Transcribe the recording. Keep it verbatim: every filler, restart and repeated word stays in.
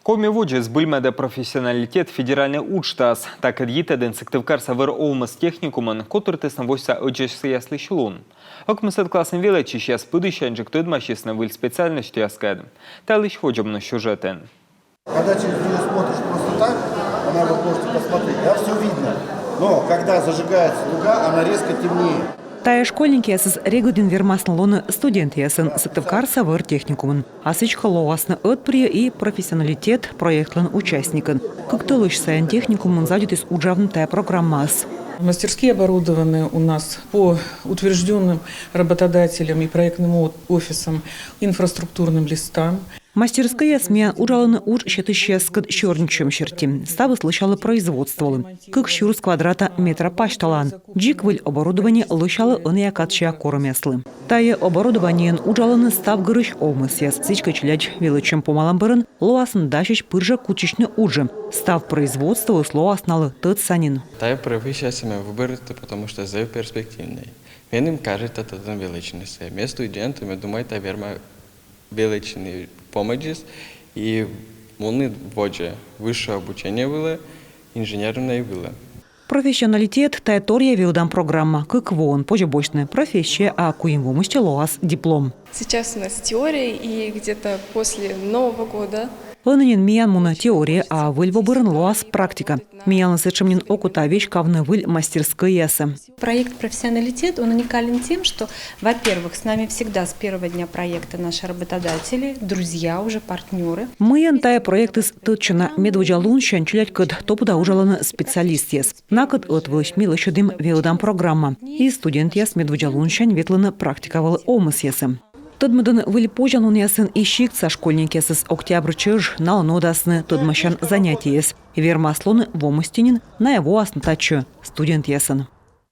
Коми водзӧ збыльмӧдӧ «Профессионалитет» федеральнӧй уджтас. Такӧд йитӧдын Сыктывкарса вӧр овмӧс техникумын котыртісны восьса ӧдзӧсъяслысь лун. Ӧкмысӧд классын велӧдчысьяс пыдісяньджык тӧдмасисны выль специальносьтъяскӧд. Та йылысь водзӧ миян сюжетын. Когда через нее смотришь просто так, она, вот можете посмотреть, да, все видно. Но когда зажигается дуга, она резко темнеет. Тайӧ школьникъясыс регыдын вермасны лоны студентъясӧн Сыктывкарса вӧр техникумын. А сідзкӧ, лоасны ӧтпырйӧ и «Профессионалитет» проектлӧн участникӧн. Кык тӧлысь сайын техникумын заводитіс уджавны тайӧ программаыс. Мастерские оборудованы у нас по утверждённым работодателям и проектным о- офисам инфраструктурным листам. Мастерскӧйяс миян уджалӧны удж сетысьяскӧд сёрнитчӧм серти. Ставыс лӧсялӧ производстволы. Кык сюрс квадрата метра пасьталаын. Дзик выль оборудование лӧсялӧ ӧнія кадсянь корӧмъяслы. Тайӧ оборудованиеӧн уджалӧны став гырысь овмӧсъяс. Сідзкӧ, челядь велӧдчӧм помалӧм бӧрын лоасны дасьӧсь пыр жӧ кутчысьны уджӧ. Став производствоыс лоас налы тӧдса нин. Тайӧ профессиясӧ ме выборитім, потому что зэв перспективнӧй. Меным кажитчӧ татын велӧдчыны. Ме студент, ме думайта, верма велӧдчыны по мӧдзыс и мунны водзӧ высшее обучение вылӧ, инженернӧй вылӧ. «Профессионалитет» — тайӧ торъя велӧдан программа. Кык воӧн позьӧ босьтны профессия, а куим во мысти лоас диплом. Сейчас у нас теория, и где-то после Нового года. Ӧні нин миян мунӧ теория, а выль во бӧрын лоас практика. Миянлы сэтшӧм нин окота веськавны выль мастерскӧйясӧ. Проект «Профессионалитет», он уникален тем, что, во-первых, с нами всегда с первого дня проекта наши работодатели, друзья, уже партнёры. Миян тайӧ проектыс тӧдчана. Медводдза лунсянь челядькӧд топыда уджалӧны специалистъяс. Накӧд ӧтвылысь ми лӧсьӧдім велӧдан программа. И студентъяс медводдза лунсянь ветлӧны практика вылӧ овмӧсъясӧ. Тӧдмӧдӧны выль позянлунъясын и сиктса школьникъясӧс. Октябрь чӧж налы нуӧдасны тӧдмасян занятиеяс. Вермас лоны во мысти нин, найӧ воасны татчӧ студентъясӧн.